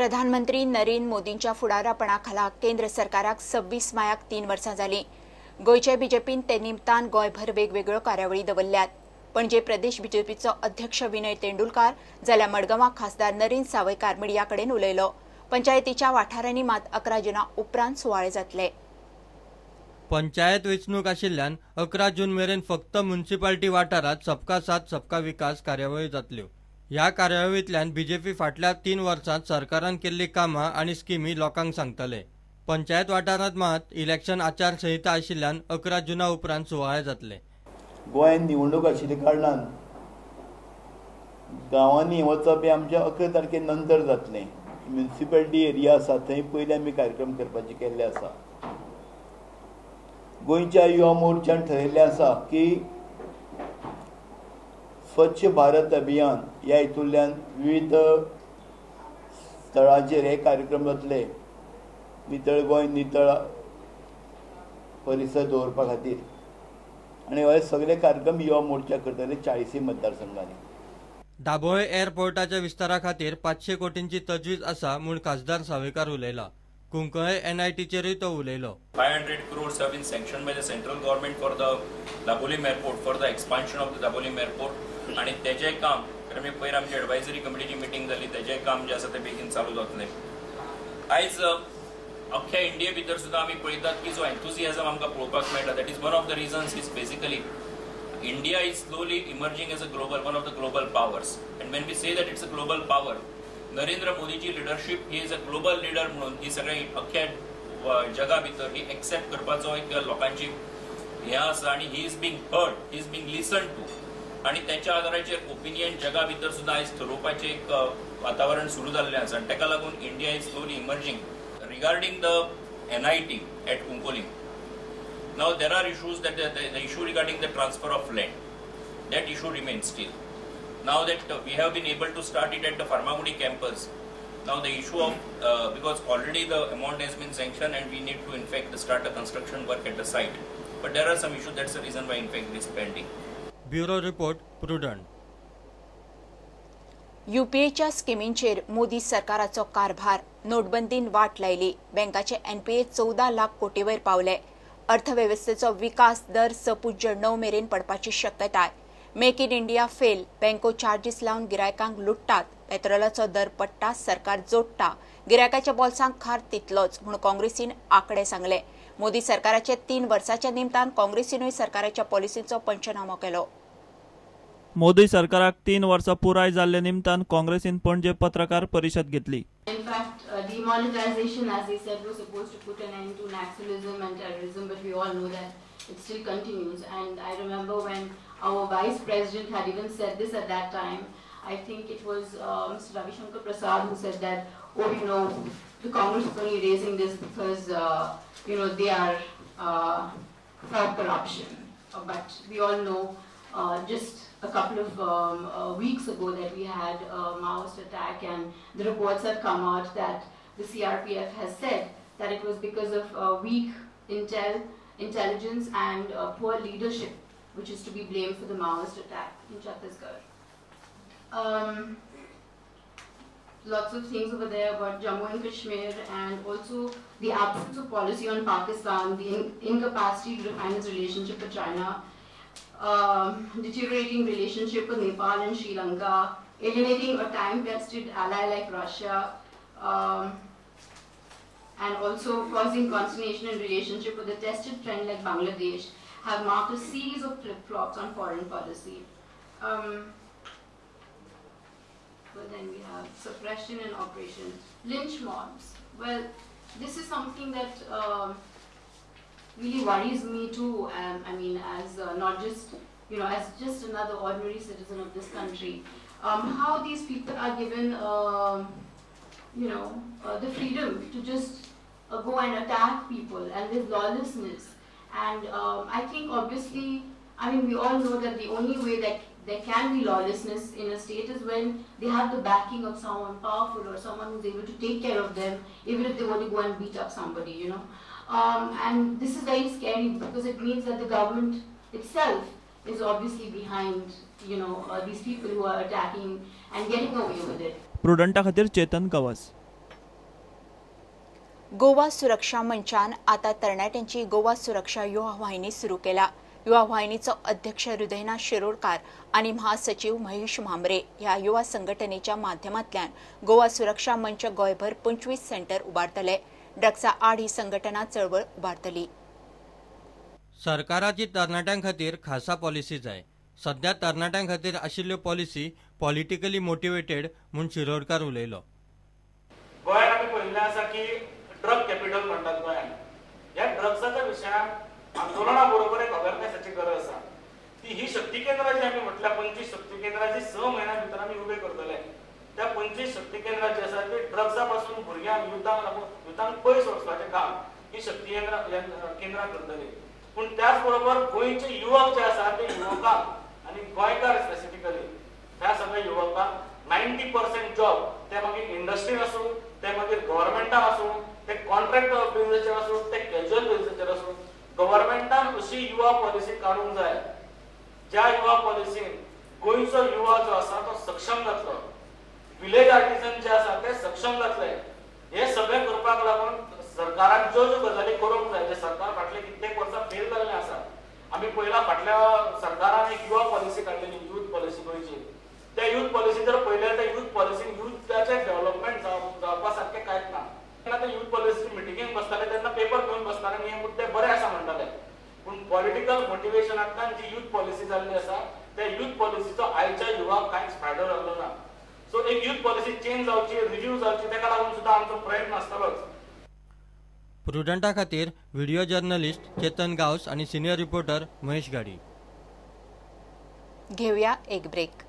प्रधानमंत्री नरेंद्र मोदींच्या फुडारापणाखाला केंद्र सरकाराक 26 मायाक 3 वर्सां जालीं. गोंयचे बीजेपीन ते निमतान गोंयभर वेगवेगळ्यो कार्यावळी दवरल्यात. पणजे प्रदेश बीजेपीचो अध्यक्ष विनय तेंडुलकार जाल्यार मडगांवां खासदार नरेंद्र सावयकार मिडिया कडेन उलयलो. पंचायतीच्या वाठारांनी मात 11 जुना उपरांत सुवाळे जातले. पंचायत वेंचणूक आशिल्ल्यान 11 जून मेरेन फक्त म्युनिसिपालिटी वाठारांत सबका साथ सबका विकास कार्यावळी जातल्यो. ह्या कार्यावळींतल्यान बीजेपी फाटल्या 3 वर्सांत सरकारान केल्ली कामां आनी स्किमी लोकांक सांगतले. पंचायत वाठारांत मात इलेक्शन आचारसंहिता आशिल्ल्यान 11 जुना उपरांत सुवाळे जातले. गोंयांत निवडणूक आशिल्ल्या कारणान गांवांनी वचप हें आमच्या 11 तारखे नंतर जातलें. म्युनिसिपालिटी एरिया आसा थंय पयलीं आमी कार्यक्रम करपाचे केल्ले आसा. गोंयच्या युवा मोर्चान ठरयल्लें आसा की स्वच्छ भारत अभियान ह्या हितूंतल्यान विविध स्थळांचेर हे कार्यक्रम जातले. नितळ गोंय नितळ परिसर दवरपा खातीर आनी हे सगळे कार्यक्रम युवा मोर्चा करतले 40 मतदारसंघांनी. दाबोळे एअरपोर्टाच्या विस्तारा खातीर 500 कोटींची तजवीज आसा म्हूण खासदार सावयकार उलयला. कुंकळे एनआयटीचेरूय तो उलयलो. 500 crores have been sanctioned by the central government for the Dabolim airport, for the expansion of the Dabolim airport. आनी तेजें काम आमी पयर आमची एडवायजरी कमिटीची मिटींग जाली, तेजें काम जें आसा तें बेगीन चालू जातलें. आयज अख्ख्या इंडिये भितर सुद्दां आमी पळयतात की जो एन्थुजियाजम आमकां पळोवपाक मेळटा, that is one of the reasons is basically India is slowly emerging as a global, one of the global powers. And when we say that it's a global power, Narendra मोदीची leadership he is a global leader म्हणून ही सगळे अख्ख्या जगा भितर ही accept करपाचो एक लोकांची हें आसा आनी he is being heard, he is being listen to. आनी तेच्या आदाराचेर ओपिनियन जगा भितर सुद्दां आयज ठरोवपाचें एक वातावरण सुरू जाल्लें आसा आनी ताका लागून India is slowly emerging. Regarding the NIT at Cuncolim, now there are issues that the issue regarding the transfer of land, that issue remains still. Now that we have been able to start it at the Farmagudi campus, now the issue of because already the amount has been sanctioned and we need to in fact start the construction work at the site, but there are some issues, that's the reason why in fact it is pending. Bureau report, Prudent. यूपीएच्या स्किमींचेर Modi सरकाराचो कारभार. नोटबंदीन वाट लायली. बँकाचे NPA 14 lakh कोटीवयर पावले. अर्थवेवस्थेचो विकास दर 6.9 मेरेन पडपाची शक्यताय. Make in India fail. बँको चार्जीस लावन गिरायकांक लुट्टात. पेट्रोलाचो दर पडटा, सरकार जोडटा. गिरायकाच्या बोल्सांक खार तितलोच म्हूण काँग्रेसीन आंकडे सांगले. मोदी सरकाराचे 3 वर्साच्या निमतान काँग्रेसीनूय सरकाराच्या पॉलिसींचो पंचनामो केलो. मोदी सरकाराक 3 वर्सां पुराय जाल्ले निमतान काँग्रेसीन पणजे पत्रकार परिशद घेतली. In fact, demonetization, as they said, was supposed to put an end to naxalism and terrorism, but we all know that it still continues. And I remember when our vice president had even said this at that time. I think it was Mr. Ravi Shankar Prasad who said that, oh, you know, the Congress is only raising this because, you know, they are for corruption. But we all know just a couple of weeks ago that we had a Maoist attack, and the reports have come out that the CRPF has said that it was because of weak intelligence and poor leadership, which is to be blamed for the Maoist attack in Chhattisgarh. Lots of things over there about Jammu and Kashmir, and also the absence of policy on Pakistan, the incapacity to refine its relationship with China, deteriorating relationship with Nepal and Sri Lanka, alienating a time-tested ally like Russia, and also causing consternation in relationship with a tested friend like Bangladesh, have marked a series of flip-flops on foreign policy. But then we have suppression and operation. Lynch mobs. Well, this is something that really worries me too. I mean, as not just, you know, as just another ordinary citizen of this country, how these people are given, you know, the freedom to just go and attack people, and this lawlessness. And I think obviously, I mean, we all know that the only way that there can be lawlessness in a state is when they have the backing of someone powerful or someone who's able to take care of them, even if they want to go and beat up somebody, you know. And this is very scary because it means that the government itself is obviously behind, you know, these people who are attacking and getting away with it. Prudenta खातीर चेतन गवस. गोवा सुरक्षा मंचान आता तरणाट्यांची गोवा सुरक्षा युवा वाहिनी सुरू केला. युवा वाहिनीचो अध्यक्ष हृदयनाथ शिरोडकार आनी महासचिव महेश म्हांबरे ह्या युवा संघटनेच्या माध्यमांतल्यान गोवा सुरक्षा मंच गोंयभर 25 सेंटर उबारतले. ड्रग्सा आड ही संघटना चळवळ उबारतली. सरकाराची तरणाट्यां खातीर खासा पॉलिसी जाय. सध्या तरणाट्यां खातीर आशिल्ल्यो पॉलिसी पॉलिटिकली मोटिवेटेड म्हूण शिरोडकार उलयलो. गोंयांत आमी पळयल्लें आसा की ड्रग कॅपिटल म्हणटात गोंयांत. ह्या ड्रग्साच्या विशयान आंदोलना बरोबर एक अवेरनेसाची गरज आसा. ती ही शक्ती केंद्रां जी आमी म्हटल्या 25 शक्ती केंद्रां जी 6 म्हयन्या भितर आमी उबे करतले, त्या 25 शक्ती केंद्रां जी आसा ती ड्रग्सा पासून भुरग्यांक युथांक पयस वचपाचें काम ही शक्ती केंद्रां करतली. पूण त्याच बरोबर गोंयचे युवक जे आसा ते युवकांक आनी गोंयकार स्पेसिफिकली ह्या सगळ्या युवकांक 90% जॉब ते मागीर इंडस्ट्रीन आसूं, ते मागीर गव्हर्मेंटान आसूं, ते कॉन्ट्रॅक्ट बेजीसाचेर आसूं, ते कॅज्युअल बेजीसाचेर आसूं, गव्हर्मेंटान अशी युवा पॉलिसी काडूंक जाय ज्या युवा पॉलिसीन गोंयचो युवा जो आसा तो सक्षम जातलो, विलेज आर्टिजन जे आसा ते सक्षम जातले. हे सगळें करपाक लागून सरकारान ज्यो ज्यो गजाली करूंक जाय, जे सरकार फाटले कित्येक वर्सां फेल जाल्लें आसा. आमी पयला फाटल्या सरकारान एक युवा पॉलिसी काडलेली, यूथ पॉलिसी गोंयची. त्या यूथ पॉलिसी जर पळयल्यार त्या यूथ पॉलिसीन युथाचें डेव्हलपमेंट जावपा सारकें कांयच ना. तेन्ना ते यूथ पॉलिसी मिटिंगेक बसताले तेन्ना पेपर घेवन बसताले आनी हे मुद्दे बरे आसा म्हणटाले, पूण पॉलिटिकल मोटिवेशनांतल्यान जी यूथ पॉलिसी जाल्ली आसा त्या यूथ पॉलिसीचो आयच्या युवाक कांयच फायदो जाल्लो ना. सो एक यूथ पॉलिसी चेंज जावची, रिव्यू जावची, ताका लागून सुद्दां आमचो प्रयत्न आसतलोच. प्रुडंटा खातीर व्हिडिओ जर्नलिस्ट चेतन गावस आणि सिनियर रिपोर्टर महेश गाडी. घेऊया एक ब्रेक.